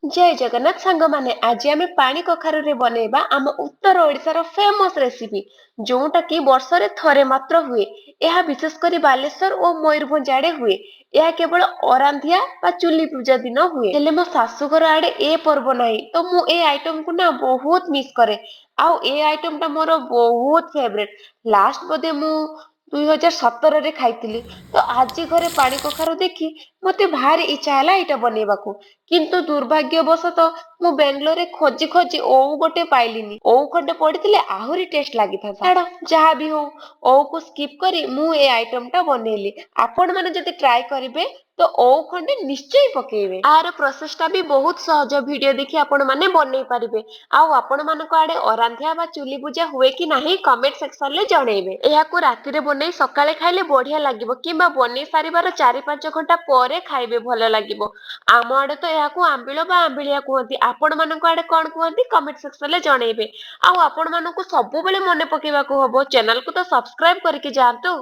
ଜୟ ଜଗନ୍ନାଥ ସାଙ୍ଗମାନେ, ଆଜି ଆମେ ପାଣି କଖାରୁରେ ବନେଇବା ଆମ ଉତ୍ତର ଓଡ଼ିଶାର ଫେମସ୍ ରେସିପି, ଯୋଉଟା କି ବର୍ଷରେ ଥରେ ମାତ୍ର ହୁଏ। ଏହା ବିଶେଷ କରି ବାଲେଶ୍ୱର ଓ ମୟୂରଭଞ୍ଜ ଆଡେ ହୁଏ। ଏହା କେବଳ ଅରାନ୍ଧିଆ ବା ଚୁଲି ପୂଜା ଦିନ ହୁଏ। ହେଲେ ମୋ ଶାଶୁଘର ଆଡେ ଏ ପର୍ବ ନାହିଁ, ତ ମୁଁ ଏ ଆଇଟମକୁ ନା ବହୁତ ମିସ୍ କରେ। ଆଉ ଏ ଆଇଟମଟା ମୋର ବହୁତ ଫେଭରେଟ। ଲାଷ୍ଟ ବୋଧେ ମୁଁ 2017ରେ ଖାଇଥିଲି। ତ ଆଜି ଘରେ ପାଣି କଖାରୁ ଦେଖି ମତେ ଭାରି ଇଚ୍ଛା ହେଲା ଏଇଟା ବନେଇବାକୁ। କିନ୍ତୁ ଦୁର୍ଭାଗ୍ୟବଶତଃ ମୁଁ ବାଙ୍ଗାଲୋରରେ ଖୋଜି ଖୋଜି ଓଉ ଗୋଟେ ପାଇଲିନି। ଓଉ ଖଣ୍ଡେ ପଡିଥିଲେ ଆହୁରି ଟେଷ୍ଟ ଲାଗିଥାନ୍ତା। ଛାଡ, ଯାହା ବି ହଉ, ଓଉକୁ ସ୍କିପ୍ କରି ମୁଁ ଏ ଆଇଟମଟା ବନେଇଲି। ଆପଣ ମାନେ ଯଦି ଟ୍ରାଏ କରିବେ, ତ ଓଉ ଖଣ୍ଡେ ନିଶ୍ଚୟ ପକେଇବେ। ଆର ପ୍ରୋସେସଟା ବି ବହୁତ ସହଜ, ଭିଡିଓ ଦେଖି ଆପଣ ମାନେ ବନେଇ ପାରିବେ। ଆଉ ଆପଣ ମାନଙ୍କ ଆଡେ ଅରାନ୍ଧିଆ ବା ଚୁଲି ପୂଜା ହୁଏ କି ନାହିଁ, କମେଣ୍ଟ ସେକ୍ସନରେ ଜଣେଇବେ। ଏହାକୁ ରାତିରେ ବନେଇ ସକାଳେ ଖାଇଲେ ବଢିଆ ଲାଗିବ, କିମ୍ବା ବନେଇ ସାରିବାର 4-5 ଘଣ୍ଟା ପରେ ଖାଇବେ, ଭଲ ଲାଗିବ। ଆମ ଆଡେ ତ ଏହାକୁ ଆମ୍ବିଳ ବା ଆମ୍ବିଳିଆ କୁହନ୍ତି। ଆପଣ ମାନଙ୍କ ଆଡେ କଣ କୁହନ୍ତି, କମେଣ୍ଟ ସେକ୍ସନରେ ଜଣେଇବେ। ଆଉ ଆପଣ ମାନଙ୍କୁ ସବୁବେଳେ ମନେ ପକେଇବାକୁ ହବ, ଚ୍ୟାନେଲକୁ ତ ସବସ୍କ୍ରାଇବ କରିକି ଯାଆନ୍ତୁ।